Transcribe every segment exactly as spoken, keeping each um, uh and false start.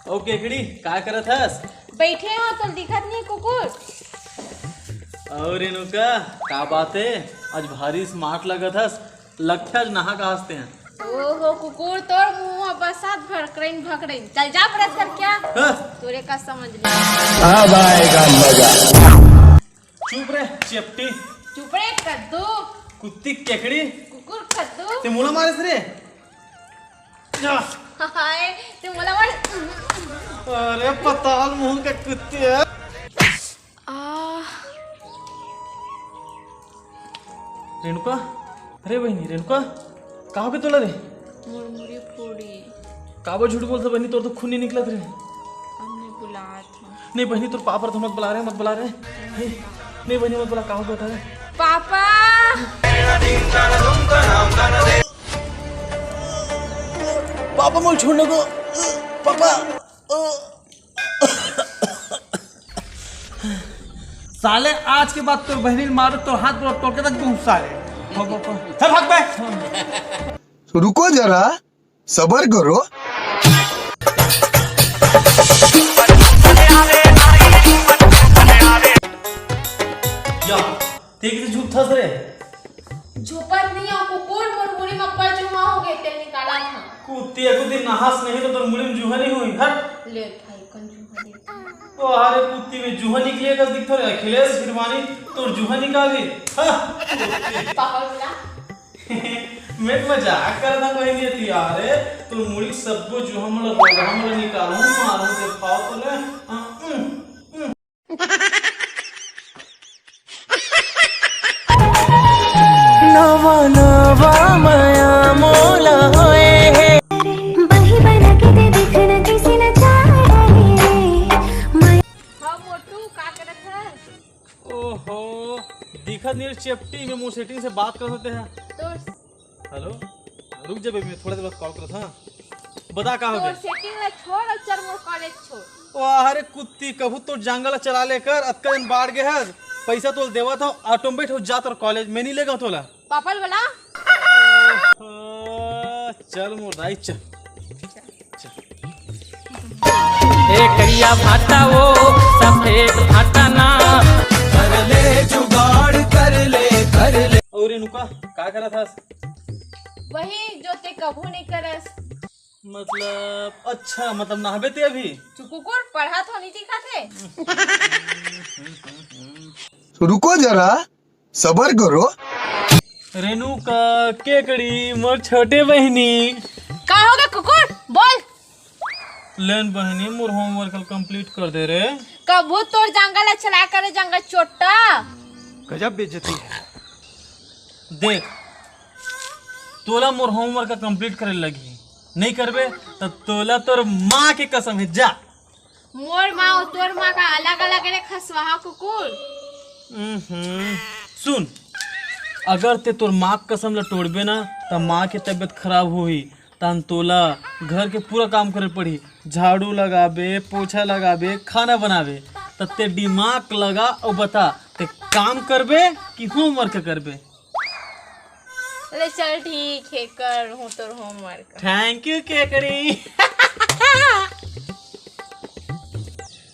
ओ केकड़ी, का करत हस? बइठे हंव, तोला दिखत नइ हे कुकुर? अउ रेणुका, का बात हे? आज भारी smart लगत हस, लगथे आज नहा के आए हस तें। ओहो कुकुर, तोर मुंह में बरसात भकरइन भकरइन। चल जा brush करके आ। हाँ। तोरे का समझ ले। अब आएगा मजा। चुप रे चेपटी। चुप रे कद्दू। कुत्ती केकड़ी। कुकुर कद्दू। तें मोला मारेस रे। जा। हाय, तें मोला मार। अरे पताल मुंह के कुत्ती हे। आ। रेणुका, अरे बहिनी रेणुका, का होगे तोला रे? मोर मुड़ी फूट गे। काबर झूठ बोलत हस बहिनी, तोर तो खून नइ निकलत रे। अब मैं बुलात हंव। नहीं बहिनी, तोर पापा ला तो मत बुला रे, मत बुला रे। हे, नहीं बहिनी, मत बुला, का होगे बता रे। पापा। पापा, मोला छोड़ ना गो। पापा। साले, आज के बाद तोर बहिनी ल मारो, तोर हाथ गोड़ तोड़ के रख दूं साले। चल भाग बे। रुको जरा, सबर करो। या, तें कइसे झुकथस रे? झुकत नइ हंव कुकुर, मोर मुड़ी म अब्बड़ जुहां होगे, तेला निकालत हंव। कुत्ती, एको दिन नहास नहीं तो तोर मुड़ी म जुहां नइ होही, हट। ले भाई, कन जुहां दे। ओ, अरे कुत्ती में जुहां निकले कस दिखथस रे, अखिलेश हिरवानी, तोर जुहां निकालही, हाँ? पापा बोला। मैं तो मजाक करत हंव बहिनी, अरे, तोर मुड़ी सब्बो जुहां मोला, मोला निकालहूं, मारहूं, देखाओ तो ले। हाँ, उम, उम। नवा नवा मया मोला होए हे। बही बना के दे देखना कैसे नचा रहे हैं। मैं हाँ मोटू, का करत हस? ओहो, दिखत नइ हे चेपटी में, मोर setting से बात कर सकते हैं। तो हेलो, रुक जा बेबी, मैं थोड़ा देर बाद call करत हंव। बता का होगे? तोर setting ला छोड़ अउ चल मोर college छोड़। वाह रे कुत्ती, कभू तोर जांगर ला चला ले कर, अतका दिन बाढ़ गे हस, पइसा तोला देवत हंव, auto में बइठ अउ जा तोर college, मैं नइ लेगंव तोला। पापा ल बला। ओहो, चल मोर दाई, चल। ए करिया भाटा वो सफेद भाटा ना। कर ले जुगाड़, कर ले, कर ले। अउ रेणुका, का करत हस? वही जो तें कभू नइ करस। मतलब, अच्छा, मतलब नहाबे तें अभी? चुप कुकुर, पढ़त हंव, नइ दिखत हे। रुको जरा, सबर करो। रेणुका, केकड़ी, मोर छोटे बहिनी। का होगे कुकुर? बोल। ले न बहिनी, मोर homework ल complete कर दे रे। कभू तोर जांगर ला चला करे, जांगर चोट्टा। गजब बेइज्जती हे। देख, तोला मोर homework ल complete करे लगही, नइ करबे त तोला तोर माँ के कसम हे, जा। मोर माँ अउ तोर माँ का अलग-अलग रे खसवाहा कुकुर। उहुं। सुन, अगर तें तोर माँ के कसम ला टोड़बे ना, त माँ के तबियत खराब होही, तहन तोला घर के पूरा काम करे पड़ही, झाड़ू लगाबे, पोछा लगाबे, खाना बनाबे। त तें दिमाग लगा अउ बता, तें काम करबे कि homework करबे? ले चल ठीक हे, करहूँ तोर homework। Thank you Kekri.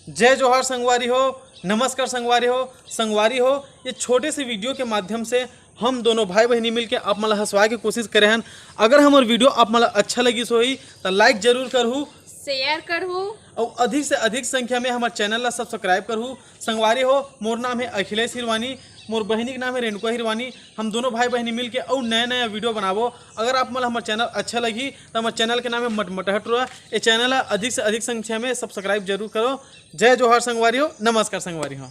जय जोहार संगवारी हो, नमस्कार संगवारी हो। संगवारी हो, ये छोटे से video के माध्यम से हम दोनों भाई बहिनी मिलके आप मन ला हंसवाए के कोशिश करे हन। अगर हमर video आप मन ला अच्छा लगिस होही त like जरूर करहू, share करहू। अउ अधिक से अधिक संख्या में हमर channel ला subscribe करहू। संगवारी हो, मोर नाम हे अखिलेश हिरवानी, मोर बहिनी के नाम हे रेणुका हिरवानी। हम दोनों भाई बहिनी मिलके अउ नया नया video बनाबो। अगर आप मन ला हमर channel अच्छा लगही त हमर channel के नाम हे मटमटहा टूरा। ये channel ला अधिक से अधिक संख्या में subscribe जरूर करो। जय जोहार संगवारी हो, नमस्कार संगवारी हो।